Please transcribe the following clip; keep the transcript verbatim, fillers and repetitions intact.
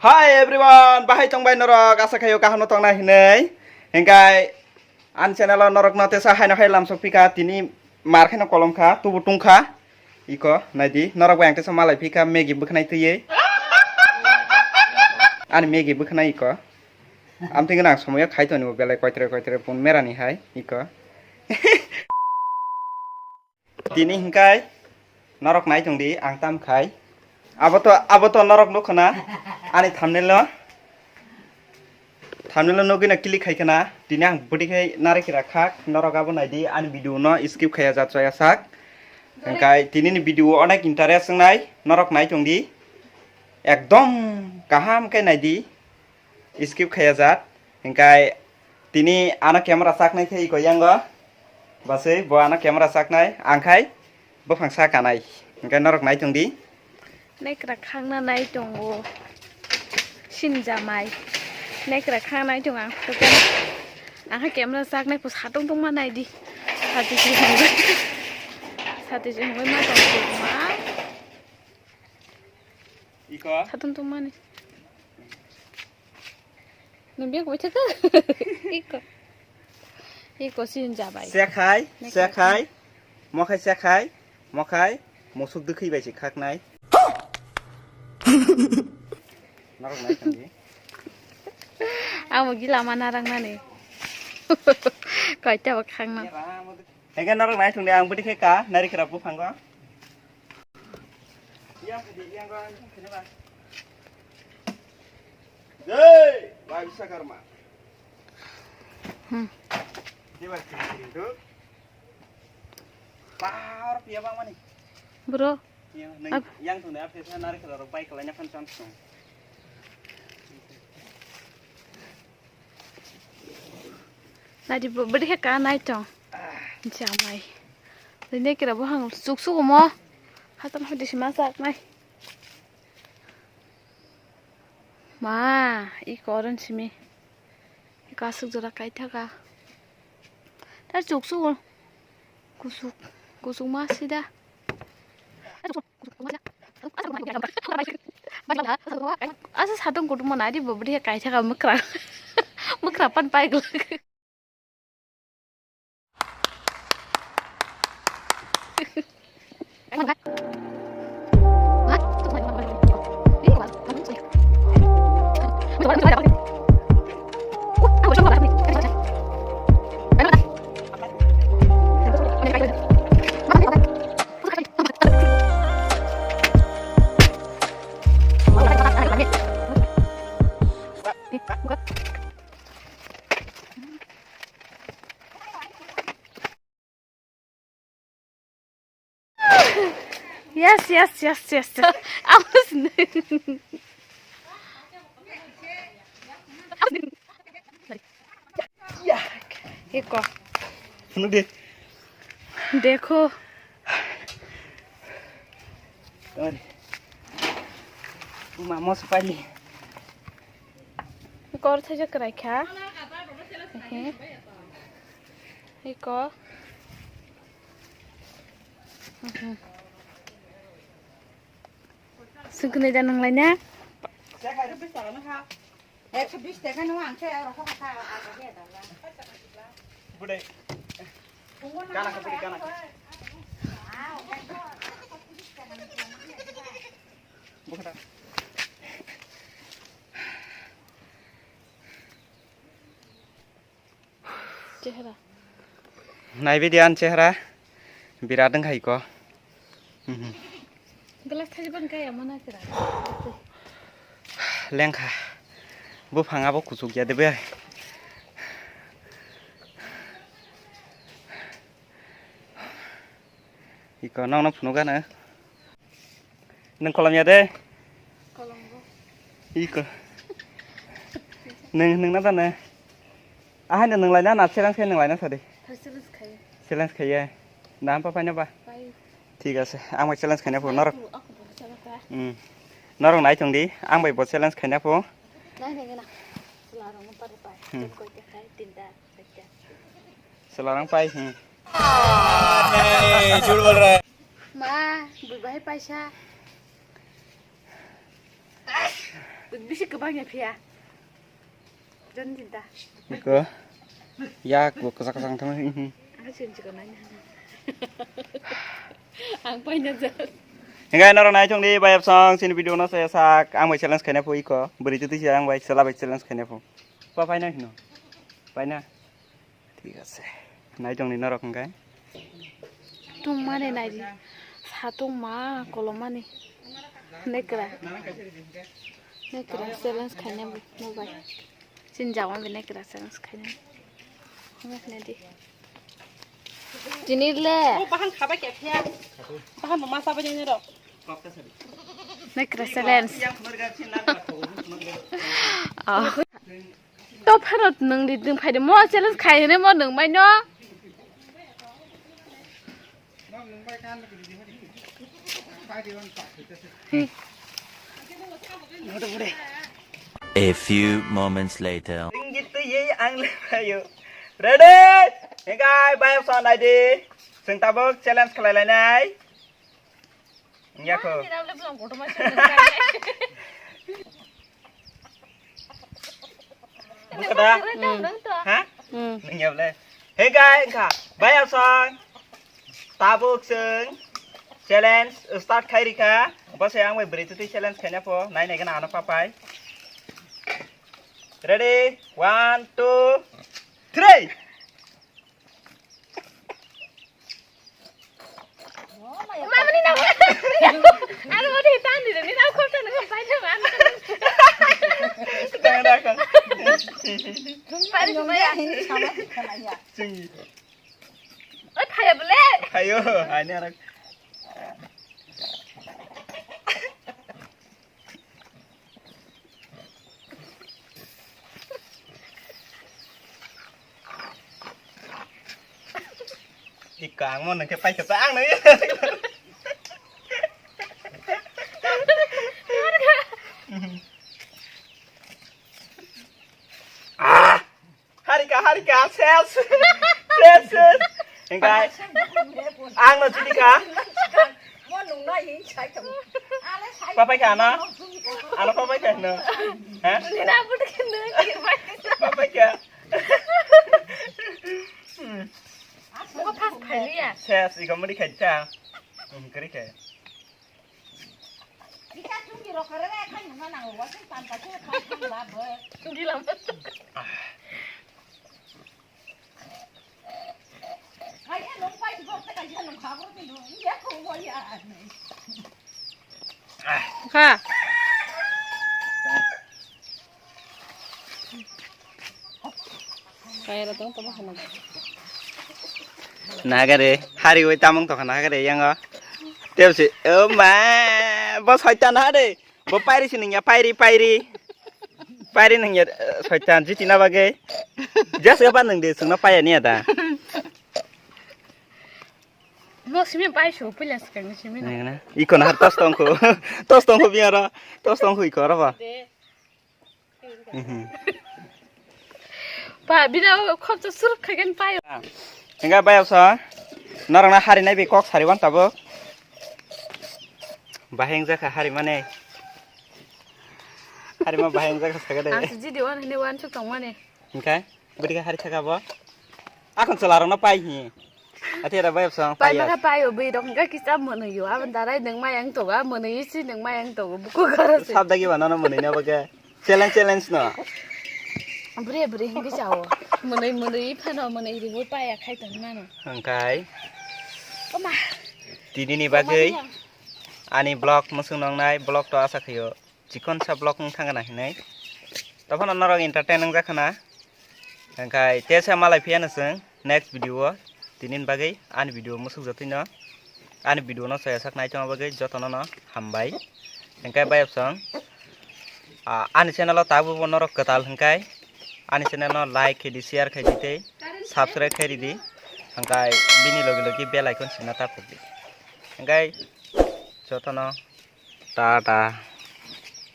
Hi everyone, bahai tongbai norok, asa khayo kaham no tongnai hinui. Hingkai ani channel o norok no tesa haino hai lamsok pika, tini mar khaino kolom kha, tubu tung kha. Iko naidi, norok bai ang tesa malai pika Maggie bwkhanai twiwi. Ani Maggie bwkhanai iko. Amtwi gwnang somoyo khai toni bo belai koitre koitre pun merani hai iko. Tini hingkai norok nai tong di, ang tam khai. Abo to, abo to norok nukho na ani thumbnail no. Thumbnail no nugwi no click khai khana. Tini ang bwtwi khai nari kira khak. Norok abo nai di, ani video no skip khaya jat chaya sak. Hingkai tini ni video onek interest wngnai. Norok nai tong di. Ekdom kaham khe nai di. Skip khaya jat. Hingkai tini ano camera saknai khe iko yango. Basui bo ano camera saknai, ang khai buphang sa kanai. Hingkai norok nai tong di. Nekra khangna nai tongo. Sin jamai. Nekra khang nai tongo ang photo. Ang khe camera saknai pho satung tongma nai di. Sati se hwnwi. Sati se hwnwi ma tong tongma. Iko. Satung tongmani. Nung bek bai thaka. Iko. Iko sin jabai. Sekhai, sekhai. Mokhai sekhai, mokhai. Musuk dukhi bai se khaknai. Norok nai tong di. Amo gila ma narang nani. Kaita ba khang na. Hengke norok nai tong di, ang bwtwi khe ka nari kra buphango. Yang khe di, yang khe di ba. Jai Baba Biswakarma. Hmm. Di ba kiri kiri tu. Power piya bang mani. Bro. Yang neng, yang tong di, apa sih nari kra rok bai kalanya kan chance tong. Nadi bo beri ka nai tong. Jamai. Rine kira bo hang suk suk mo. Hatam hadi sima sak nai. Ma, i koron simi. I kasuk jora kai thaka. Ta suk suk. Kusuk, kusuk ma sida. Asa satung kutung mana di bobri kaisa ka mukra. Mukra pan pai glak. Yes, yes, yes, yes, yes. I was. Iko. Ano de? Dekho. Sorry. Mamos pali. Kor thaijak kwrai kha. Ehe. Iko. Mhm. Sungknwi da nang lai na? Ekso bis taka no ang se aro kok kha. Bude. Kana ka bude kana. Bukata. Chehra. Naibe di an chehra. Birat wngkha iko. Mhm. Glass thaiban kaya mana kira. Lengkha. Buphang abo kuchuk ya debe. Iko nokno phunukgano. Nwng kolom ya de? Kolom bo. Iko. Nwng, nwng na dana? Ahai nwng laina na challenge khai nwng laina sadi? Challenge khai. Challenge khai ya. Dam pa paina ba? Pai. Thik ase. Ang bai challenge khaina pho norok. Aku, aku bo challenge khai. Hmm. Norok nai thung di. Ang bai bo challenge khaina pho. Nai nai na. Chwla rong pa pa. Hmm. Koi te khai tinta. Chwla rang pai, hmm. नहीं, झूठ बोल रहा है। Ma, bui bahai paisa. Bisi kwbang ya phiya. Jon jinta. Iko. Ya, ko kwchak kwchak thang. Ang sin chikon nai. Ang paina jak. Hingai norok nai thung di bai absong sini video no saya sak ang bai challenge khaina phu iko. Beri tuti sia ang bai sela bai challenge khaina phu. Pa paina hino. Paina. Thik ase. Nai tongni norok hwnkhe. Tongmani naidi. Satung ma kolomani. Nekra. Nekra challenge khaina bo bai. Chin jawan bi nekra challenge khaina. Hwnkhe naidi. Tini le. O bahan khaba kya phiya. Bahan bo masa bajai nero. Nekra challenge. Oh. To phano nwng di nwng phaidi mo challenge khai hwnwi mo nwng bai no. A few moments later. Ringgit tu ye ang le ayo. Ready? Hey guys, bayar son aidi. Sing tabuk challenge khalai lainai. Ngiya ko. Buka da? Ha? Hmm. Ngiya bole. Hey guys, engka. Bayar song. Tabuk sing. Challenge start khai rika. Bose ang bai beri tuti challenge khaina po. Nai nai gana ano papai. Ready? One, two, three. Mama ni nang. Ano mo di tan di ni nang ko tan ko pai de man. Tang da ka. Pai de ma ya. Sing. Oi phaya bole. Ayo, ani arak. Ikang mo nang ke pai kata ang nang. Ah! Harika, harika, ses. Ses, ses. Engkai. Ang no judi ka. Papai ka na. Ano papai ka no. Ha? Papai ka. Ses, iko mudi ka ta. Hmm, kari ka. Kita chungi rok kare re khai nang nang wa sing pan ka chu khai khai la bo. Chungi lam. Khai ya nong pai bo khai ya nong kha bo ni nong ya ko wa ya. Ha. Kaya tong tong hana. Nagare hari oi tamung tong hana gare yango. Tebsi o ma bo soitan ha de. Bo pairi sining ya pairi pairi. Pairi nang ya soitan jiti na bage. Jas ga ban nang de sungna paya ni ada. Mo simi pai so pila skang simi. Nang na. Iko na tos tong ko. Tos tong ko biara. Tos tong ko iko ra ba. Mhm. Pa, bina khopsa suruk khagen payo. Enga bayok sa. Norokna hari nai bi kok sari wan tabuk. Baheng jakha hari mane. Hari ma baheng jakha sagade. Ang jidi wan hini wan chuk tong mane. Engkai? Budi ka hari thaka bo. Akon chwla rokno pai hi. Ati era bai bwsang pai. Pai maka pai o bwi rok hingka kisa mwnwi o. Aboni darai nwng mayang toga mwnwi si nwng mayang togo buku goro si. Sab dagi ba nono mwnwi na bage. Challenge challenge no. Bwrwi bwrwi hingki chao. Mwnwi mwnwi phano mwnwi riwi pai akhai tong mano. Hingkai. Oma. Tini ni bagwi ani vlog mwswk nongnai vlog to asa khaio. Chikon sa vlog wng thang gana hinwi. Tophano norok entertain wng jakha na. Hingkai tesa malai phiya no chwng next video o tini ni bagwi ani video musuk jotwi no ani video no chaya sak nai tongma bagwi jotono no hambai. Hingkai bayapsong ani channel o tabuk bo norok kwtal hingkai ani channel no like khaidi share khaidi tei subscribe khaidi hingkai bini logi logi bell icon sina ta phukdi hingkai jotono. Tata.